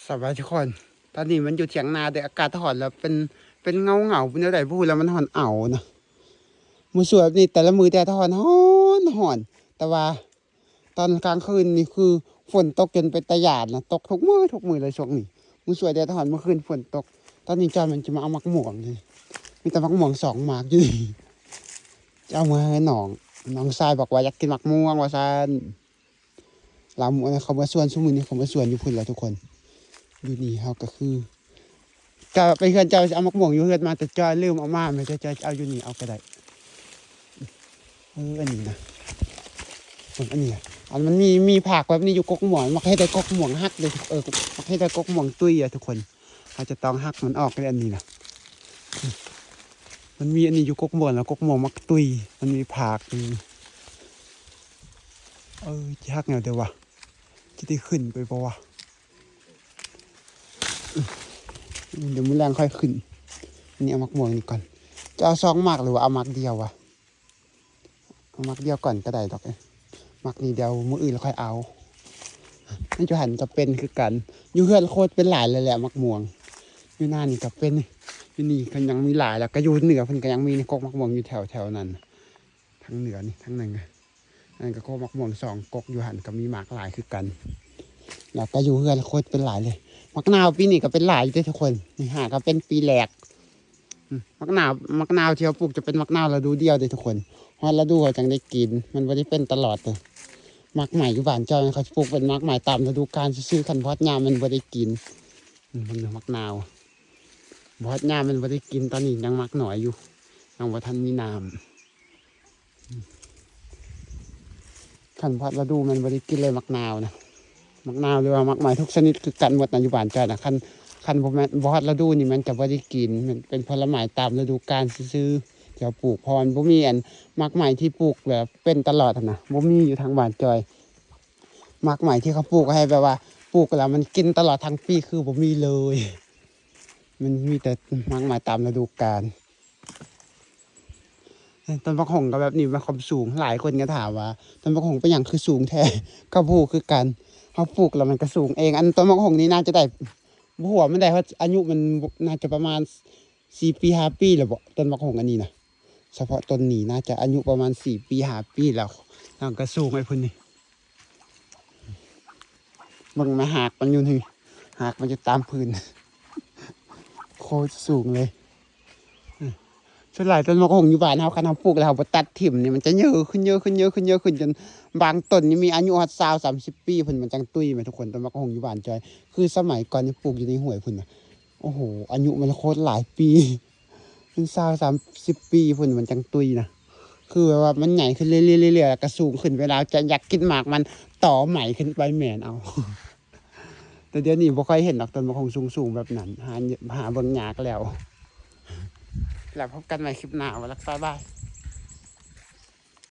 ສະບາຍທຸກຄົນ ຕອນນີ້ມັນຢູ່ຖຽງນາເດ້ ອາກາດຮ້ອນ ແລ້ວເປັນ ເປັນເຫງົາໆ ເປັນແນວໃດບໍ່ຮູ້ ແລ້ວມັນຮ້ອນເອົານະ. ມື້ສວຍແບບນີ້ແຕ່ລະມື້ແດດຮ້ອນ ຮ້ອນ ແຕ່ວ່າຕອນກາງຄືນນີ້ຄືຝົນຕົກຈົນເປັນຕາຢ້ານນະ ຕົກທຸກມື້ ທຸກມື້ເລີຍຊ່ວງນີ້. ມື້ສວຍແດດຮ້ອນ ມື້ຄືນຝົນຕົກ. ຕອນນີ້ຈອຍມັນຈະມາເອົາໝາກມ່ວງນີ້ ມີແຕ່ໝາກມ່ວງສອງໝາກຢູ່ນີ້ ຈະເອົາເມືອໃຫ້ນ້ອງ. ນ້ອງຊາຍບອກວ່າຢາກກິນໝາກມ່ວງວ່າຊັ້ນ. ລາວ ເຂົາເມືອສວນ ຊຸມື້ນີ້ເຂົາເມືອສວນຢູ່ພຸ້ນແຫຼະທຸກຄົນ. ຢູ່ນີ້ເຮົາກໍຄື ຈອຍໄປເຮືອນເຈົ້າ ຊິເອົາໝາກມ່ວງຢູ່ເຮືອນມາ ແຕ່ຈອຍລືມເອົາມາ ແມ່ນຈອຍ ຈອຍເອົາຢູ່ນີ້ເອົາກໍໄດ້. ເອີ ອັນນີ້ນະ ເບິ່ງອັນນີ້ນະ ອັນມັນມີ ມີພາກແບບນີ້ຢູ່ກົກມ່ວງ ມັກເຮັດໃຫ້ກົກມ່ວງຫັກເດ້. ເອີ ມັກເຮັດໃຫ້ກົກມ່ວງຕຸ້ຍອະທຸກຄົນ. ເຮົາຈະຕ້ອງຫັກມັນອອກເດ້ ອັນນີ້ນະ ມັນມີອັນນີ້ຢູ່ກົກມ່ວງ ແລ້ວກົກມ່ວງມັກຕຸ້ຍ ມັນມີພາກນີ້. ເອີ ຊິຫັກແນວໃດວະ ຊິໄດ້ຂຶ້ນໄປບໍ່ວະ? ດຽວມື້ແລງຄ່ອຍຂຶ້ນ. ອັນນີ້ເອົາໝາກມ່ວງນີ້ກ່ອນ. ຈະເອົາສອງໝາກ ຫຼືວ່າເອົາໝາກດຽວວະ? ເອົາໝາກດຽວກ່ອນກໍໄດ້ດອກ. ໝາກນີ້ດຽວມື້ອື່ນລະຄ່ອຍເອົາ. ຢູ່ຫັ້ນກໍເປັນຄືກັນ. ຢູ່ເຮືອນໂຄດເປັນຫຼາຍແລ້ວແຫຼະໝາກມ່ວງ. ຢູ່ນານີ້ກໍເປັນ. ຢູ່ນີ້ກໍຍັງມີຫຼາຍ ແລ້ວກໍຢູ່ເໜືອເພິ່ນກໍຍັງມີກົກໝາກມ່ວງຢູ່ແຖວໆນັ້ນ ທາງເໜືອນີ້ ທາງນັ້ນ. ອັນນັ້ນກໍກົກໝາກມ່ວງສອງກົກ. ຢູ່ຫັ້ນກໍມີໝາກຫຼາຍຄືກັນ. ແລ້ວກໍຢູ່ເຮືອນໂຄດເປັນຫຼາຍເລີຍ. ໝາກນາວປີນີ້ກໍເປັນຫຼາຍຢູ່ເດ້ທຸກຄົນ. ນີ້ຫາກໍເປັນປີແລກ. ອືມ ໝາກນາວ ໝາກນາວທີ່ເຮົາປູກຈະເປັນໝາກນາວລະດູດຽວເດ້ທຸກຄົນ. ຮອດລະດູເຮົາຈັ່ງໄດ້ກິນ ມັນບໍ່ໄດ້ເປັນຕະຫຼອດເດ້. ໝາກໄມ້ຢູ່ບ້ານເຈົ້າເຂົາປູກເປັນໝາກໄມ້ຕາມລະດູການຊື່ໆ ຄັນບໍ່ຮອດຍາມມັນບໍ່ໄດ້ກິນ. ອືມ ໝາກນາວ ບໍ່ຮອດຍາມມັນບໍ່ໄດ້ກິນ. ຕອນນີ້ຍັງໝາກນ້ອຍຢູ່ ຍັງບໍ່ທັນມີນ້ຳ. ຄັນຮອດລະດູມັນບໍ່ໄດ້ກິນເລີຍໝາກນາວນະ. ໝາກນາວ ຫຼືວ່າໝາກໄມ້ທຸກຊະນິດຄືກັນໝົດນະ ຢູ່ບ້ານເຈົ້ານະ. ຄັນ ຄັນບໍ່ແມ່ນ ບໍ່ຮອດລະດູນີ້ມັນຈະບໍ່ໄດ້ກິນ. ມັນເປັນຜົນລະໄມ້ຕາມລະດູການຊື່ໆ ທີ່ເຮົາປູກ ເພາະມັນບໍ່ມີອັນໝາກໄມ້ທີ່ປູກແບບເປັນຕະຫຼອດຫັ້ນນະ ບໍ່ມີຢູ່ທາງບ້ານຈອຍ. ໝາກໄມ້ທີ່ເຂົາປູກໃຫ້ແບບວ່າປູກແລ້ວມັນກິນຕະຫຼອດທັງປີຄືບໍ່ມີເລີຍ. ມັນມີແຕ່ໝາກໄມ້ຕາມລະດູການ. ຕົ້ນບັກຫົງກໍແບບນີ້ ມັນຄວາມສູງ. ຫຼາຍຄົນກໍຖາມວ່າຕົ້ນບັກຫົງເປັນຫຍັງຄືສູງແທ້ ກໍບໍ່ຮູ້ຄືກັນ. ເຮົາປູກແລ້ວມັນກໍສູງເອງ. ອັນຕົ້ນບັກຫົງນີ້ໜ້າຈະໄດ້ ບໍ່ຮູ້ວ່າມັນໄດ້ຮອດ ອາຍຸມັນໜ້າຈະປະມານສີ່ປີຫ້າປີແລ້ວບໍ ຕົ້ນບັກຫົງອັນນີ້ນະ. ສະເພາະຕົ້ນນີ້ໜ້າຈະອາຍຸປະມານສີ່ປີຫ້າປີແລ້ວ ແລ້ວກໍສູງໄປພຸ້ນນີ້. ເບິ່ງແມ່ ຮາກມັນຢູ່ນີ້ ຮາກມັນຢູ່ຕາມພື້ນ ໂຄດສູງເລີຍ. ສ່ວນຫຼາຍຕົ້ນໝາກຫົງຢູ່ບ້ານເຮົາ ຄັນເຮົາປູກແລ້ວເຮົາບໍ່ຕັດຖິ້ມນີ້ ມັນຈະເຍີຂຶ້ນ ເຍີຂຶ້ນ ເຍີຂຶ້ນ ເຍີຂຶ້ນ ຈົນບາງຕົ້ນນີ້ມີອາຍຸຮອດຊາວ ສາມສິບປີພຸ້ນ ມັນຈັ່ງຕຸ້ຍແມ່ນທຸກຄົນ. ຕົ້ນໝາກຫົງຢູ່ບ້ານຈອຍ ຄືສະໄໝກ່ອນຍັງປູກຢູ່ໃນຫ້ວຍພຸ້ນນະ. ໂອ້ໂຫ ອາຍຸມັນໂຄດຫຼາຍປີ ເປັນຊາວ ສາມສິບປີພຸ້ນ ມັນຈັ່ງຕຸ້ຍນະ. ຄືແບບວ່າມັນໃຫຍ່ຂຶ້ນເລື້ອຍໆ ແລ້ວກໍສູງຂຶ້ນ. ເວລາຈະຢາກກິນໝາກມັນ ຕໍ່ໄໝຂຶ້ນໄປແມ່ນເອົາ. ແຕ່ດຽວນີ້ບໍ່ຄ່ອຍເຫັນດອກ ຕົ້ນບັກຫົງສູງໆແບບນັ້ນ ຫາ ຫາເບິ່ງຍາກແລ້ວ. ແລ້ວພົບກັນໃໝ່ຄລິບໜ້າ ວ່າລັກ ບາຍບາຍ.